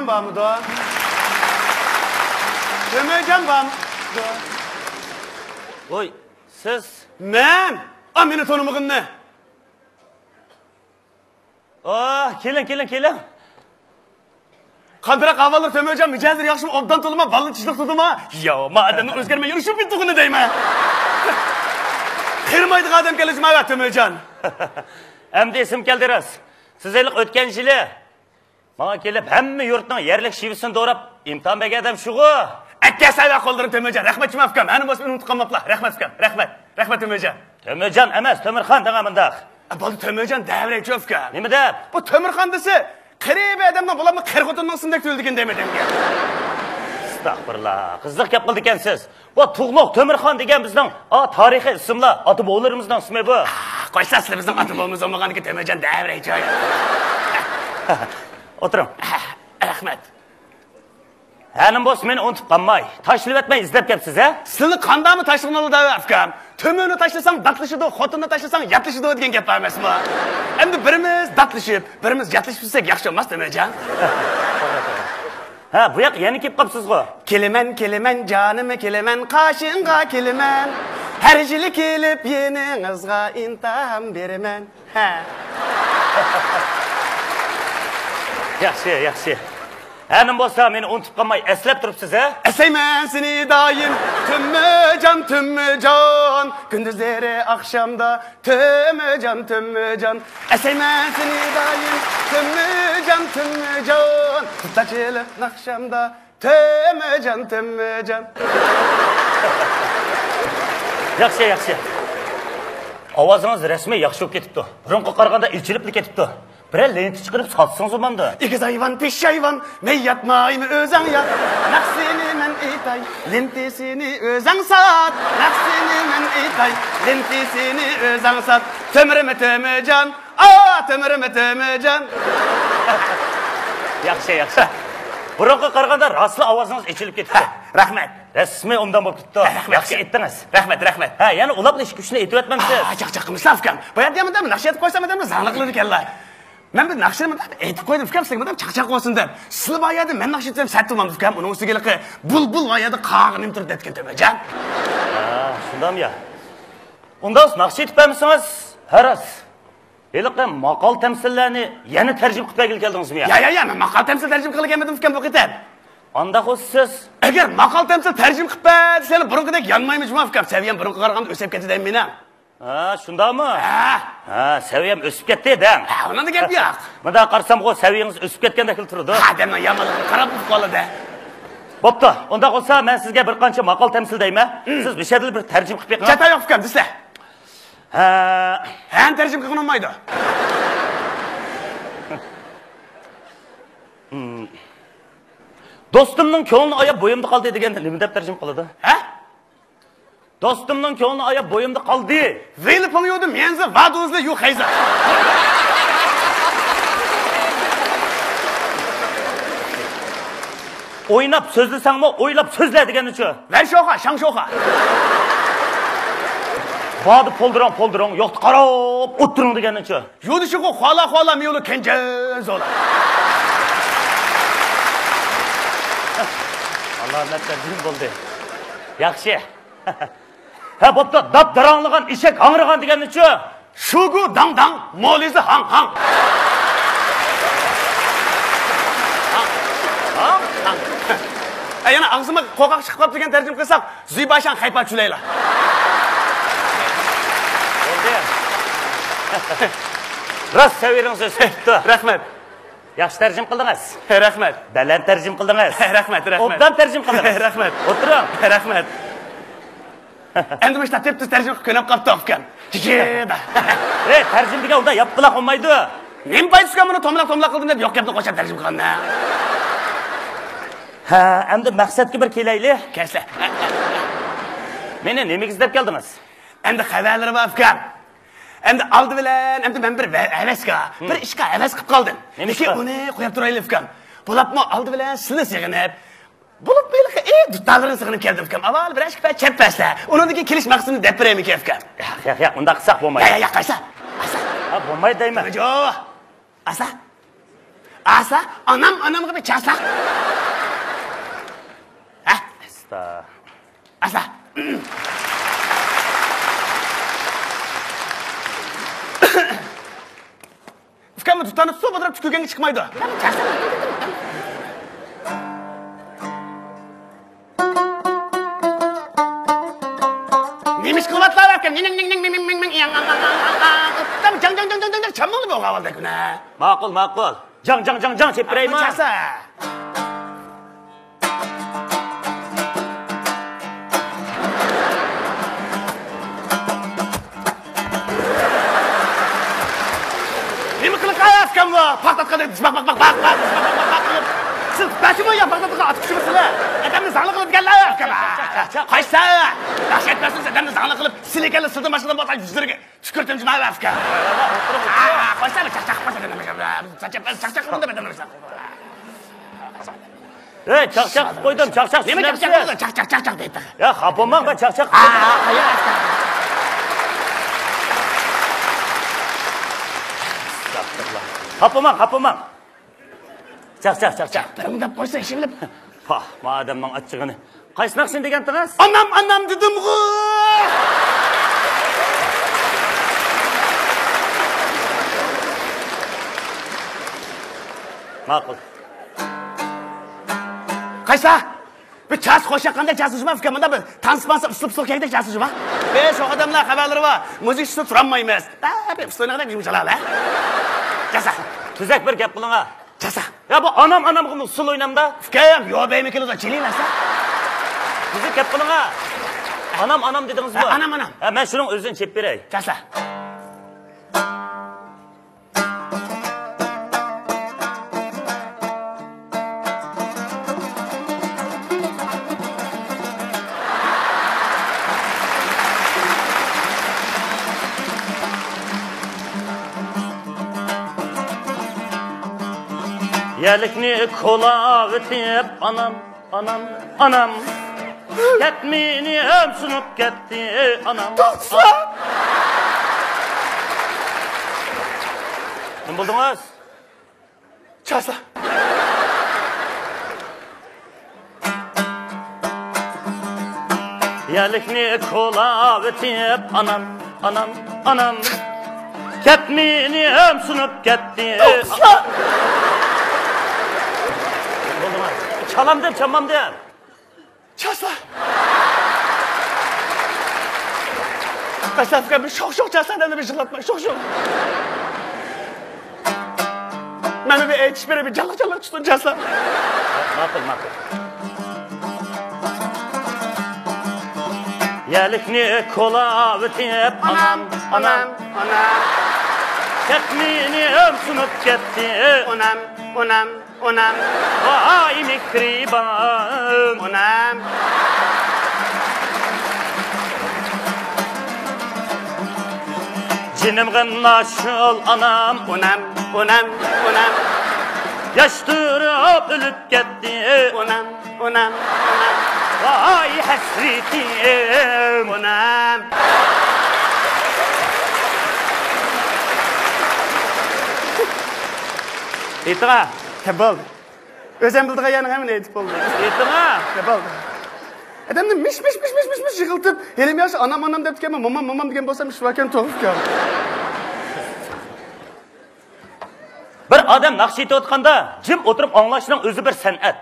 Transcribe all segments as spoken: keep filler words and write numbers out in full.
بارمىدۇ؟ تۆمۈرجان بارمىدۇ؟ ۋوي، سىز؟ مەن؟ ئا، مېنى تونۇمىغىننى. ئا، كېلىڭ، كېلىڭ، كېلىڭ. قانداق ئەھۋاللار تۆمۈرجان؟ مىجەزلىرى ياخشىمۇ؟ ئوبدان تولىما؟ بالىلار چىشلىق تۇتىما؟ ياۋ، ما ئادەمنىڭ ئۆزگەرمەي يۈرۈشى بىتتىغىنى دەيمەن. قېرىمايدىغان ئادەم كەلدى جۇما تۆمۈرجان. ئەمدى ئېسىم كەلدى راست. سىز ھېلىقى ئۆتكەن يىلى ماڭا كېلىپ، ھەممە يۇرتنىڭ يەرلىك شېۋىسىنى دوراپ، ئىمتىھان بەرگەن ئادەم شۇغۇ. ئەكەلسە ۋە قوللىرىم تۆمۈرجان. رەھمەت جۇما ئۇكام. ھەنە بولسا مېنى ئۇنتۇپ قالماپلا. رەھمەت ئۇكام. رەھمەت. رەھمەت تۆمۈرجان. تۆمۈرجان ئەمەس، تۆمۈرخان دەڭە مۇنداق. ئە، بولدى تۆمۈرجان دەۋرەيچۇ ئۇكام. نېمە دەپ؟ بۇ تۆمۈرخان دېسە، قېرى بىر ئادەمنىڭ بولۇپمۇ قېرى خوتۇننىڭ ئىسمىدەك تۇيۇلىدىكەن دەيمەن دەمگە. ئەستەغپۇرۇللا. قىزىق گەپ قىلىدىكەنسىز. بۇ تۇغلۇق تۆمۈرخان دېگەن بىزنىڭ، ئا، تارىخىي ئىسىملار، ئاتا-بوۋىلىرىمىزنىڭ ئىسمى بۇ. قويسا، سىلى بىزنىڭ ئاتا-بوۋىمىز بولمىغاندىكىن تۆمۈرجان دەۋرەيچۇ. ئولتۇرۇڭ. رەھمەت. ھە، نېمە بولسا مېنى ئۇنتۇپ قالماي. تاشلىۋەتمەي ئىزدەپ كەپسىز، ھە؟ سىلىنى قانداقمۇ تاشلىغىنىڭلار دەۋە ئۇكام. تۆمۈرنى تاشلىساڭ داتلىشىدۇ، خوتۇننى تاشلىساڭ ياتلىشىدۇ دېگەن گەپ بار ئەمەسمۇ؟ ئەمدى بىرىمىز داتلىشىپ، بىرىمىز ياتلىشىپ يۈرسەك ياخشى بولماس تۆمۈرجان؟ ھە، بۇ ياققا يەنە كېلىپ قاپسىزغۇ. كېلىمەن، كېلىمەن، جانىم، كېلىمەن، قاشىڭغا كېلىمەن. ھەر يىلى كېلىپ يېنىڭىزغا ئىمتىھان بېرىمەن. ھە. ياخشى، ياخشى. ھە، نېمە بولسا مېنى ئۇنتۇپ قالماي ئەسلەپ تۇرۇپسىز، ھە؟ ئەسلەيمەن سېنى دائىم، تۆمۈرجان، تۆمۈرجان. كۈندۈزلىرى ئاخشامدا، تۆمۈرجان، تۆمۈرجان. ئەسلەيمەن سېنى دائىم، تۆمۈرجان، تۆمۈرجان. تۇتاچىلىق ناخشامدا، تۆمۈرجان، تۆمۈرجان. ياخشى، ياخشى. ئاۋازىڭىز رەسمىي ياخشى بولۇپ كېتىپتۇ. بۇرۇنقىغا قارىغاندا ئېچىلىپلا كېتىپتۇ. بىرەر لېنتا چىقىرىپ ساتسىڭىز بولمامدۇ؟ ئېگىز ھايۋان، پىش ھايۋان، مەن ياتمايمەن ئۆزەڭ يات. نەقىسىنى مەن ئېيتاي، لېنتىسىنى ئۆزەڭ سات. نەقىسىنى مەن ئېيتاي، لېنتىسىنى ئۆزەڭ سات. تۆمۈرمۇ تۆمۈرجان، ئا، تۆمۈرمۇ تۆمۈرجان. ياخشى، ياخشى. بۇرۇنقىغا قارىغاندا راستلا ئاۋازىڭىز ئېچىلىپ كېتىپتۇ. ھە، رەھمەت. رەسمىي ئوبدان بولۇپ كېتىپتۇ. ھە، رەھمەت. ياخشى ئېيتتىڭىز. رەھمەت، رەھمەت. ھە، يەنە ئۇلاپلا ئىككى ئۈچنى ئېيتىۋەتمەمسىز؟ ئا، چاقچاق قىلمىسىلا ئۇكام. بايا دېمىدىم، ناخشا ئېيتىپ قويسام ئادەملەر زاڭلىق قىلىدىكەنلەر. مەن بىر ناخشىنى مۇنداق ئېيتىپ قويدۇم ئۇكام، سىلەرگە مۇنداق چاقچاق بولسۇن دەپ. سىلى بار يەردە مەن ناخشا ئېيتسام سەت بولمامدۇ ئۇكام؟ ئۇنىڭ ئۈستىگە ھېلىقى بۇلبۇل بار يەردە قاغا نېمە تۇرۇپ دەتكەن تۆمۈرجان. ھە، شۇنداقمۇ يا؟ ئۇنداق ناخشا ئېيتىپ بەرمىسىڭىز، ھە راست. ھېلىقى ماقال تەمسىللەرنى يەنە تەرجىمە قىلىپ بەرگىلى كەلدىڭىزمۇ يا؟ يا، يا، يا، مەن ماقال تەمسىل تەرجىمە قىلغىلى كەلمىدىم ئۇكام بۇ قېتىم. ئانداق بولسا سىز. ئەگەر ماقال تەمسىل تەرجىمە قىلىپ بەر دېسەڭلار، بۇرۇنقىدەك يانمايمەن جۇما ئۇكام. سەۋىيەم بۇرۇنقىغا قارىغاندا ئۆسۈپ كەتتى دەيمەن مېنىڭ. ھە، شۇنداقمۇ؟ ھە. ھە، سەۋىيەم ئۆسۈپ كەتتى دەڭ. ھە، ئۇنىڭدا گەپ يوق. مۇنداق قارىسامغۇ سەۋىيەڭىز ئۆسۈپ كەتكەندەكلا تۇرىدۇ. ئادەمنىڭ يامانلىقىغا قاراپ ئۇقۇپ قالىدۇ. بوپتۇ، ئۇنداق بولسا مەن سىزگە بىر قانچە ماقال تەمسىل دەيمەن. سىز مۇشۇ يەردىلا بىر تەرجىمە قىلىپ بېقىڭ. چاتاق يوق ئۇكام، دېسىلە. ھە. ھەنە تەرجىمە قىلغىنى بولمايدۇ. دوستۇمنىڭ كۆڭلىنى ئاياپ بويۇمدا قالدى دېگەندە نېمە دەپ تەرجىمە قىلىدۇ؟ ھە؟ دوستۇمنىڭ كۆڭلىنى ئاياپ بويۇمدا قالدى. 为了朋友的面子，我肚子里有孩子。 ئويناپ سۆزلىسەڭمۇ ئويلاپ سۆزلە دېگەننىچۇ؟ 玩笑话， شاڭ شوخا. باردا پولدۇرۇڭ، پولدۇرۇڭ، يوقتا قاراپ ئولتۇرۇڭ دېگەننىچۇ؟ 有的时候哗啦哗啦没有了看见走了。 ئاللا نەتىجىم بولدى. ياخشى. ھە، بوپتۇ، داپ داراڭلىغان ئېشەك ھاڭرىغان دېگەننىچۇ؟ 树骨当当，毛栗子行行。 ھاڭ ھاڭ. ئە، يەنە ئاغزىمغا قورقاق چىقىپ قاپتۇ دېگەن تەرجىمە قىلساق، زۈيباشاڭ خەيپا چۈلەيلا. بولدى. راست سەۋىيىڭىز ئۆسۈپ كېتىپتۇ. رەھمەت. ياخشى تەرجىمە قىلدىڭىز. رەھمەت. بەلەن تەرجىمە قىلدىڭىز. رەھمەت، رەھمەت. ئوبدان تەرجىمە قىلدىڭىز. رەھمەت. ئولتۇرۇڭ. رەھمەت. ئەمدى مۇشۇنداق تېپ-تېز تەرجىمە قىلىپ كۆنۈپ قاپتۇ ئۇكام. جىجىدا. ئەي، تەرجىمە دېگەن ئۇنداق ياپقىلاق بولمايدۇ. نېمە پايدىسى ئۇكام بۇنى توملاق-توملاق قىلدىم دەپ يوق گەپنى قوشاپ تەرجىمە قىلغاندا. ھە، ئەمدى مەقسەتكە بىر كېلەيلى. كەلسە. مېنى نېمىگە ئىزدەپ كەلدىڭىز؟ ئەمدى خەۋەرلىرى بار ئۇكام. ئەمدى ئالدى بىلەن ئەمدى مەن بىر ۋە-، ھەۋەسكە، بىر ئىشقا ھەۋەس قىلىپ قالدىم. نېمە ئىشقا؟ لېكىن ئۇنى قويۇپ تۇرايلى ئۇكام. بولۇپمۇ ئالدى بىلەن سىلىنى سېغىنىپ، بولۇپمۇ ھېلىقى ئى دۇتارلىرىنى سېغىنىپ كەلدىم ئۇكام. ئاۋۋال بىر ئىككى پەي چەپ بەرسە، ئۇنىڭدىن كېيىن كېلىش مەقسىتىنى دەپ بېرەيمىكىن ئۇكام؟ ياق، ياق، ياق، ئۇنداق قىلساق بولمايدۇ. ياق، ياق، قايسا؟ قايسا؟ ھە، بولمايدۇ دەيمەن. جوجو. ئاسا. ئاسا، ئانام، ئانامغا بىر چاسا. ھە؟ ئاستا. ئاسا. ئۇكام، دۇتارنى تۇتۇپ ئولتۇرۇپ تۈكۈرگەنگە چىقمايدۇ. نېمە ئىش قىلىۋاتلا ئۇكام؟ نىڭ، نىڭ، نىڭ، نىڭ، نىڭ، نىڭ، نىڭ، ياڭ، ئاڭ، ئاڭ، ئاڭ، ئاڭ، ئاڭ. جاڭ، جاڭ، جاڭ، جاڭ، جاڭ، جاڭ، چامالنى بولغان ۋالدى كۈنە. ماقۇل، ماقۇل. جاڭ، جاڭ، جاڭ، جاڭ، چېپىپ بېرەيمۇ؟ چاسا. نېمە قىلىپ قاياسكەن بۇ؟ پاختاتقاندەك باق، باق، باق، باق، باق، باق، باق، باق قىلىپ. سىز بەشىمۇ يا پاختاتقا ئاتىپ چۈشۈرسىلەر. ئادەمنى زاڭلىق قىلىدىكەنلەر ئۇكام. قايسا؟ ياخشى ئېيتىپسىز، ئادەمنى زاڭلىق قىلىپ، سىلىكەنلەر سىلدىن باشقىدىن بولسا يۈزلىرىگە تۈكۈرتۈم جۇما ئۇكام. قايسا؟ چاقچاق، قايسا؟ ھەي، چاقچاق قىلىپ قويدۇم، چاقچاق نېمە چاقچاق قىلدى؟ چاقچاق، چاقچاق دەيدۇ. يا، خاپا بولماڭ، مەن چاقچاق. خاپا بولماڭ، خاپا بولماڭ. چاقچاق، چاقچاق. بىر مۇنداق قويسا ئىشىنىپ. پاھ، ما ئادەمنىڭ ئاچچىقىنى. قايسى ناخشىنى دېگەنتىڭىز؟ ئانام، ئانام دېدىمغۇ! ماقۇل. قايسا؟ بىر چاس قوشاققاندەك چاسىجىما ئۇكام، مۇنداق بىر تانسىمانسا ئۇسلۇب سوكەكدەك چاسىجىما. بەش ئادەملەر خەۋەرلىرى بار. مۇزىكىسىز تۇرالمايمىز. بىر ئۇسلۇب ئوينىغاندەك يۇمشىلالا. چاسا. تۈزەك بىر گەپ قىلىڭا. چاسا. يا بۇ ئانام ئانامغىمۇ ئۇسسۇل ئوينامدا؟ ئۇكام، يو بەيمە كېلىدۇ، چېلىۋەرسە. تۈزۈك گەپ قىلىڭا. ئانام ئانام دېدىڭىزمۇ؟ ھە، ئانام، ئانام. ھە، مەن شۇنىڭ ئۆزىنى چېلىپ بېرەي. چاسا. يەرلىكنى كولاۋېتىپ ئانام، ئانام، ئانام. كەتمىنى ئۆمسۈنۈپ كەتتى ئانام. توختىسا! نېمە بولدىڭىز؟ چاسا. يەرلىكنى كولاۋېتىپ ئانام، ئانام، ئانام. كەتمىنى ئۆمسۈنۈپ كەتتى. توختىسا! چالامدىم، چالمامدىم. چاسا. قايسا ئۇكام، بىر شوق شوق چاسا، ئادەمنى بىر يىغلاتما، شوق شوق. مانا بىر ئېيتىش بېرىپ، بىر جانلىق جانلىق تۇتۇن چاسا. ماقۇل، ماقۇل. يەرلىكنى كولاۋېتىپ ئانام، ئانام، ئانام. كەتمىنى ئۆمسۈنۈپ كەتتى ئانام، ئانام، ئانام. ۋاي مېھرىبان ئانام. جېنىم غەمناش ئول ئانام. ئانام، ئانام، ئانام. ياش تۇرۇپ ئۆلۈپ كەتتى ئانام. ئانام، ئانام. ۋاي ھەسرىتىم ئانام. ئېيتىڭا. ھە، بولدى. ئۆزۈم بىلىدىغان يەرنىڭ ھەممىنى ئېيتىپ بولدۇم. ئېيتىڭا. ھە، بولدى. ئادەمنى مىش، مىش، مىش، مىش، مىش، مىش يىغلىتىپ، ھېلىمۇ ياخشى ئانام، ئانام دەپتىكەنمەن، مومام، مومام دېگەن بولسام ئىش باركەن، توغرىكەن. بىر ئادەم ناخشا ئېيتىۋاتقاندا جىم ئولتۇرۇپ ئاڭلاشنىڭ ئۆزى بىر سەنئەت.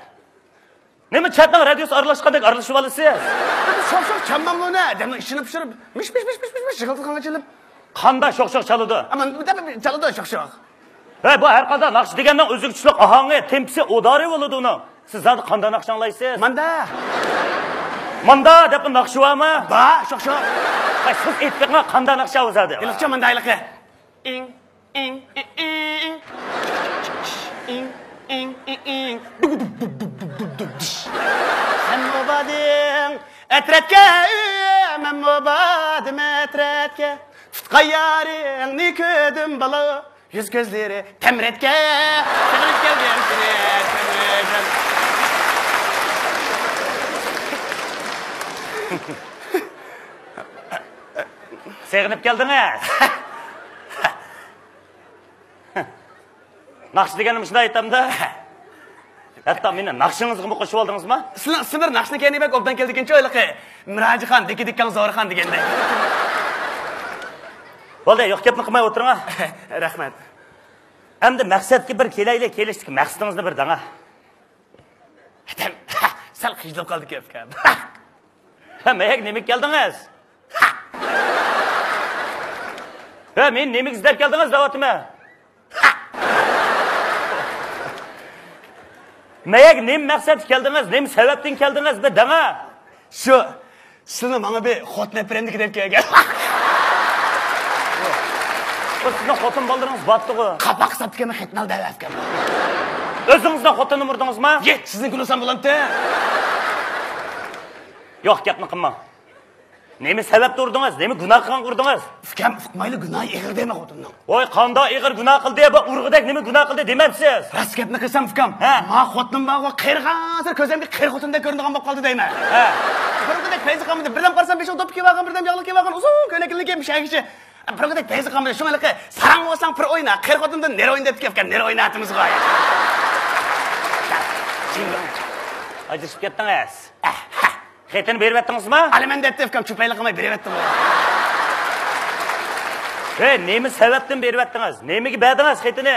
نېمە چەتنىڭ رادىيوسى ئارىلاشقاندەك ئارىلىشىۋالىسىز؟ شوق شوق چامماملۇنى ئادەمنىڭ ئىچىنى پىشۇرۇپ، مىش مىش مىش مىش مىش مىش يىغلىتىدىغانغا چېلىپ. قاندا شوق شوق چالىدۇ؟ ئامان بۇ دەپ چالىدۇ شوق شوق. ھەي، بۇ ھەر قانداق ناخشا دېگەننىڭ ئۆزىگە چۈشلۈك ئاھاڭى، تېمپىسى، ئۇدارى بولىدۇ ئۇنىڭ. سىز زادى قانداق ناخشا ئاڭلايسىز؟ ماندا. ماندا دەپ ناخشا بارمۇ؟ بار، شوق شوق. ھەي، سىز ئېيتىپ بېقىڭ، قانداق ناخشا ئۇ زادى؟ ھېلىقىچە ماندا ھېلىقى. ئىڭ. ئىڭ، ئىڭ، ئىڭ، ئىڭ. ئىڭ، ئىڭ، ئىڭ، ئىڭ. سەنمۇ باردىڭ ئەترەتكە، مەنمۇ باردىم ئەترەتكە. تۇتقان يارىڭنى كۆردۈم بالا، يۈز كۆزلىرى تەمرەتكە. سېغىنىپ كەلدىم سېنى، تەمرەتكە. سېغىنىپ كەلدىڭىز؟ ناخشا دېگەننى مۇشۇنداق ئېيتامدا. ھەتتا مېنى ناخشىڭىزغىمۇ قوشۇپ ئالدىڭىزما؟ سىلەر، سىلەر ناخشىنى كەينى بەك ئوبدان كەلدىكەنچۇ ھېلىقى. مىراجىخان، دىكى دىككاڭ زورخان دېگەندەك. بولدى، يوق گەپنى قىلماي ئولتۇرۇڭا. رەھمەت. ئەمدى مەقسەتكە بىر كېلەيلى، كېلىشتىكى مەقسىتىڭىزنى بىر دەڭا. سەل خىجىلىپ قالدىكەن ئۇكام. ھە، مەيەگە نېمىگە كەلدىڭىز؟ ھە، مېنى نېمىگە ئىزدەپ كەلدىڭىز دەۋاتىمەن. مەيەگە نېمە مەقسەتتە كەلدىڭىز؟ نېمە سەۋەبتىن كەلدىڭىز؟ بىر دەڭا. شۇ، سىلىنى ماڭا بىر خوتۇن ئەپ بېرەمدىكى دەپ كەلگەن. بۇ سىزنىڭ خوتۇن بالىلىرىڭىز بارتتىغۇ. قاپاق ساپتىكەن خېتىنال دەۋەتكەن. ئۆزىڭىزنىڭ خوتۇنىنى ئۇردىڭىزما؟ يېت، سىزنىڭكىنى ئۇرسام بولامتى؟ يوق، گەپنى قىلماڭ. نېمە سەۋەبتە ئۇردىڭىز؟ نېمە گۇناھ قىلغانغا ئۇردىڭىز؟ ئۇكام، ئۇقمايلا گۇناھى ئېغىر دەيمەن خوتۇننىڭ. ۋاي، قانداق ئېغىر گۇناھ قىلدى؟ بۇ ئۇرغۇدەك نېمە گۇناھ قىلدى دېمەپسىز؟ راست گەپنى قىلسام ئۇكام، ھە. ما خوتۇنۇم بارغۇ، قېرىغانسېرى كۆزۈمگە قېرى خوتۇندەك كۆرۈنىدىغان بولۇپ قالدى دەيمەن. ھە. بۇرۇنقىدەك پەيزى قالمىدى. بىردەم قارىسام بېشىغا دوپپا كىيىۋالغان، بىردەم ياغلىق كىيىۋالغان، ئۇزۇن كۆينەكلىرىنى كىيىپ شەگىشى. بۇرۇنقىدەك پەيزى قالمىدى. شۇڭا ھېلىقى ساراڭ بولساڭ پىر ئوينا، قېرى خوتۇندىن نېرى ئوينا دەپتىكەن ئۇكام، نېرى ئويناۋاتىمىزغۇ. ئاجرىشىپ كەتتىڭىز. ئەھە. خېتىنى بېرىۋەتتىڭىزما؟ ئالىمەن دەپتۇ ئۇكام، چۈپەيلىق قىلماي بېرىۋەتتىم. ھەي، نېمە سەۋەبتىن بېرىۋەتتىڭىز؟ نېمىگە بەردىڭىز خېتىنى؟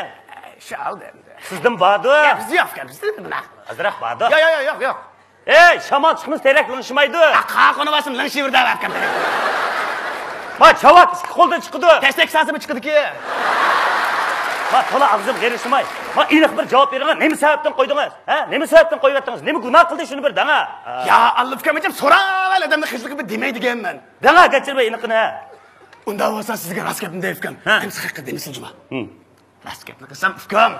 شۇ ئالدى ئەمدى. سىزدىن باردۇ؟ ياق، بىزدە يوق ئۇكام، بىزدە نېمە؟ ئازراق باردۇ. ياق، ياق، ياق، ياق، ياق. ھەي، شامال چىقمىسا تېرەك لىڭشىمايدۇ. قاغا قونۇۋالسىمۇ لىڭشىيۋېرىدۇ ئۇكام. ما چاۋاك ئىككى قولدىن چىقىدۇ. تەستەك سازىمۇ چىقىدىكى. ما تولا ئاغزىم غېرىشماي. ما ئېنىق بىر جاۋاب بېرىڭە. نېمە سەۋەبتىن قويدىڭىز؟ ھە؟ نېمە سەۋەبتىن قويۇۋەتتىڭىز؟ نېمە گۇناھ قىلدى شۇنى بىر دەڭە. يا ئاللا ئۇكام، ئەجەب سوراۋەل ئادەمنى خىجىلقى بىر دېمەي دېگەنمەن. دەڭە گەچۈرمەي ئېنىقىنى. ئۇنداق بولسا سىزگە راست گەپنى دەي ئۇكام. ھە. ئەمسە خەققە دېمىسىلە جۇما. ھىم. راست گەپنى قىلسام ئۇكام،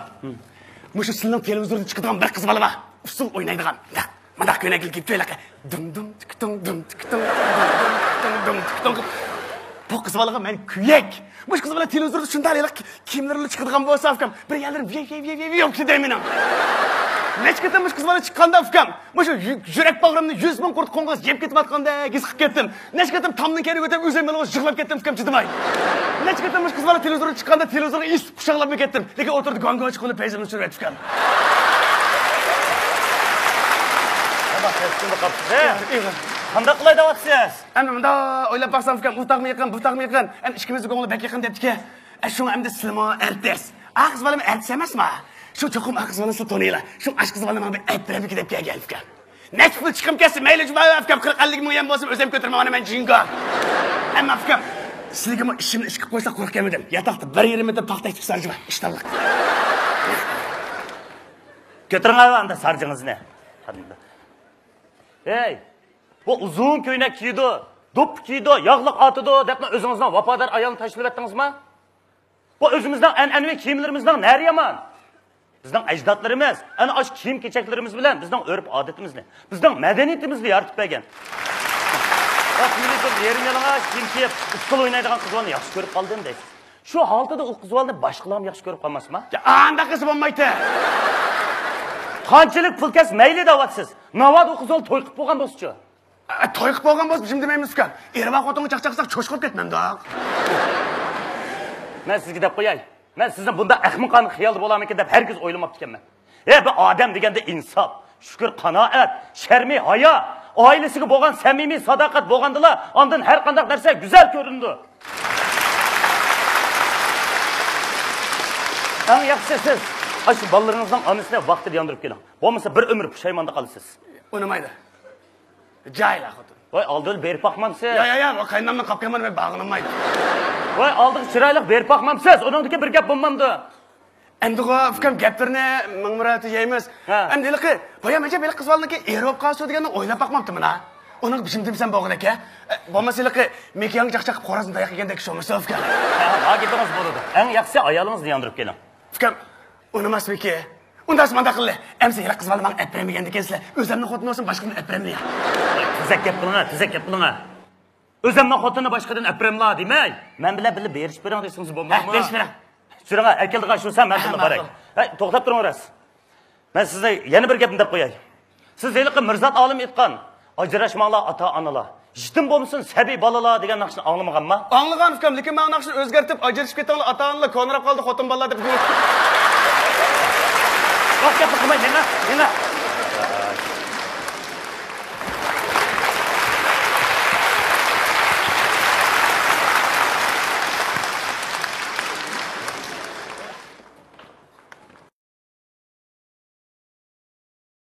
مۇشۇ سىلىنىڭ تېلېۋىزوردا چىقىدىغان بىر قىز بالا بار، ئۇسسۇل ئوينايدىغان. مۇنداق، مۇنداق كۆينەكلىك كىيىپ تۇيلىقى. دۇم دۇم تىك تۇڭ، دۇم تىك تۇڭ، دۇم دۇم تىك تۇڭ، دۇم تىك تۇڭ. بۇ قىز بالىغا مەن كۆيەك. مۇشۇ قىز بالا تېلېۋىزوردا شۇنداق ھېلىقى كىيىملىرى چىقىدىغان بولسا ئۇكام، بىر يەرلىرىم ۋىي ۋىي ۋىي ۋىي ۋىي دەي مېنىڭ. نەچچە قېتىم مۇشۇ قىز بالا چىققاندا ئۇكام، مۇشۇ يۈ-، يۈرەك باغرىمنى يۈز مىڭ قۇرت قوڭغۇز يەپ كېتىۋاتقاندەك ھېس قىلىپ كەتتىم. نەچچە قېتىم تامنىڭ كەينىگە ئۆتۈپ ئۆزۈمنى يالغۇز يىغلاپ كەتتىم ئۇكام، چىدىماي. نەچچە قېتىم مۇشۇ قىز بالا تېلېۋىزورغا چىققاندا تېلېۋىزورغا ئېسىلىپ قۇچاقلاپمۇ كەتتىم. لېكىن ئوتتۇرىدا گاڭگاڭ چىققىلى پەيزىمنى چۈشۈرۈۋەتتى ئۇكام. قانداق قىلاي دەۋاتىسىز؟ ئەمدى مۇنداق ئويلاپ باقسام ئۇكام، ئۇ تاغمۇ يېقىن، بۇ تاغمۇ يېقىن. ئەمدى ئىككىمىزنىڭ كۆڭلى بەك يېقىن دەپتىكەن. ئە، شۇڭا ئەمدى سىلىمۇ ئارتىس. ئا قىز بالىمۇ ئارتىس ئەمەسما؟ شۇ چوقۇم ئا قىز بالىنى سىلە تونۇيلا. شۇ ئاش قىز بالىنى ماڭا بىر ئەپ بېرەمدىكى دەپ كەلگەن ئۇكام. نەچچە پۇل چىقىم كەتسە مەيلى جۇما ئۇكام، قىرىق ئەللىك مىڭ يەن بولسىمۇ ئۆزۈم كۆتۈرىمەن، مانا مەن جىڭگو. ئەمما ئۇكام، سىلىگىمۇ ئىشىمنى ئىش قىلىپ قويسا قۇرۇق كەلمىدىم. ياتاقتا بىر يېرىم مېتىر پاختا ئېچىپ سارجىما، ئىشتانلىق. كۆتۈرۈڭ ئەندە سارجىڭىزنى. ھەي، بۇ ئۇزۇن كۆينەك كىيىدۇ، دوپپا كىيىدۇ، ياغلىق ئارتىدۇ دەپمۇ ئۆزىڭىزنىڭ ۋاپادار ئايالىنى تاشلىۋەتتىڭىزما؟ بۇ ئۆزىمىزنىڭ ئەنئەنىۋى كىيىملىرىمىزنىڭ نەرى يامان؟ بىزنىڭ ئەجدادلىرىمىز ئەنە ئاشۇ كىيىم-كېچەكلىرىمىز بىلەن بىزنىڭ ئۆرپ-ئادىتىمىزنى، بىزنىڭ مەدەنىيىتىمىزنى يارىتىپ بەرگەن. بۇ تېلېۋىزوردا يېرىم يالىڭاچ كىيىم كىيىپ، ئۇسسۇل ئوينايدىغان قىز بالىنى ياخشى كۆرۈپ قالدىم دەيسىز. شۇ ھالىتىدە ئۇ قىز بالىنى باشقىلارمۇ ياخشى كۆرۈپ قالماسما؟ يا، ئانداق قىلسا بولمايتتى. قانچىلىك پۇل كەتسە مەيلى دەۋاتىسىز. ناۋادا ئۇ قىز بالا توي قىلىپ بولغان بولسىچۇ؟ ئە، توي قىلىپ بولغان بولسا جىم دېمەيمىز ئۇكام. ئېرى بار خوتۇنغا چاقچاقساق چوش قىلىپ كەتمەمدۇق؟ مەن سىزگە دەپ قوياي. مەن سىزنىڭ بۇنداق ئەخمىقانە خىيالدا بولارمىكىن دەپ ھەرگىز ئويلىماپتىكەنمەن. ھە، بىر ئادەم دېگەندە ئىنساپ، شۈكۈر، قانائەت، شەرمى، ھايا، ئائىلىسىگە بولغان سەمىمىي ساداقەت بولغاندىلا ئاندىن ھەر قانداق نەرسە گۈزەل كۆرۈنىدۇ. ئەڭ ياخشىسى سىز ئاشۇ بالىلىرىڭىزنىڭ ئانىسىنى ۋاقتىدا ياندۇرۇپ كېلىڭ. بولمىسا بىر ئۆمۈر پۇشايماندا قالىسىز. ئۇنىمايدۇ. جاھىل خوتۇن. ۋاي، ئالدىن بېرىپ باقمامسىز؟ يا، يا، يا، قاينامنىڭ قاپقىيامىنى مەن باغلىمايمەن. ۋاي، ئالدىغا چىرايلىق بېرىپ باقمامسىز؟ ئۇنىڭدىكى بىر گەپ بولمامدۇ؟ ئەمدىغۇ ئۇكام گەپلىرىنى مىڭ مۇرات يەيمىز. ھە. ئەمدى ھېلىقى بايام ئەجەب ھېلىقى قىز بالىنىڭكى ئېرى بولۇپ قالسا دېگەننى ئويلاپ باقماپتىمەن ھا. ئۇنىڭ بىشىم دېمىسەم بولغىنىكەن. ئە، بولمىسا ھېلىقى مېكىياڭ چاقچاق قىلىپ خورازنى تاياق يېگەندەك شۇمىسى ئۇكام. ھە، ھە، گېپىڭىز بولىدۇ. ئەڭ ياخشىسى ئايالىڭىزنى ياندۇرۇپ كېلىڭ. ئۇكام، ئۇنىماسمىكى؟ ئۇنداق مانداق قىللى. ئەمسە ھېلىقى قىز بالا ماڭا ئەپ بەرمىگەندىكەنسىلەر، ئۆزەمنىڭ خوتۇنى بولسۇن باشقىدىن ئەپ بەرمىدى يا. تېزەك گەپ قىلىڭا، تېزەك گەپ قىلىڭا. ئۆزەمنىڭ خوتۇنىنى باشقىدىن ئەپ بېرەملا دېمەي، مەن بىلەن بىللە بېرىشىپ بېرىڭ دېسىڭىز بولمامدۇ؟ ھە، بېرىشىپ بېرىڭ. سۈرۈڭە، ئەكېلىدىغان شۇ سەن، مەن ھە، بىللە باراي. ماقۇل. ھەي، توختاپ تۇرۇڭ راست. مەن سىزگە يەنە بىر گەپنى دەپ قوياي. سىز ھېلىقى مىرزات ئالىم ئېيتقان، ئاجراشماڭلار ئاتا-ئانىلار، يېتىم بولمىسۇن سەبىي بالىلار دېگەن ناخشىنى ئاڭلىمىغانما؟ ئاڭلىغان ئۇكام، لېكىن مانا ناخشىنى ئۆزگەرتىپ، ئاجرىشىپ كېتىڭلار ئاتا-ئانىلار، كونىراپ قالدى خوتۇن بالىلار دەپ. ۋاھ، گەپنى قىلماي، مېڭە، مېڭە.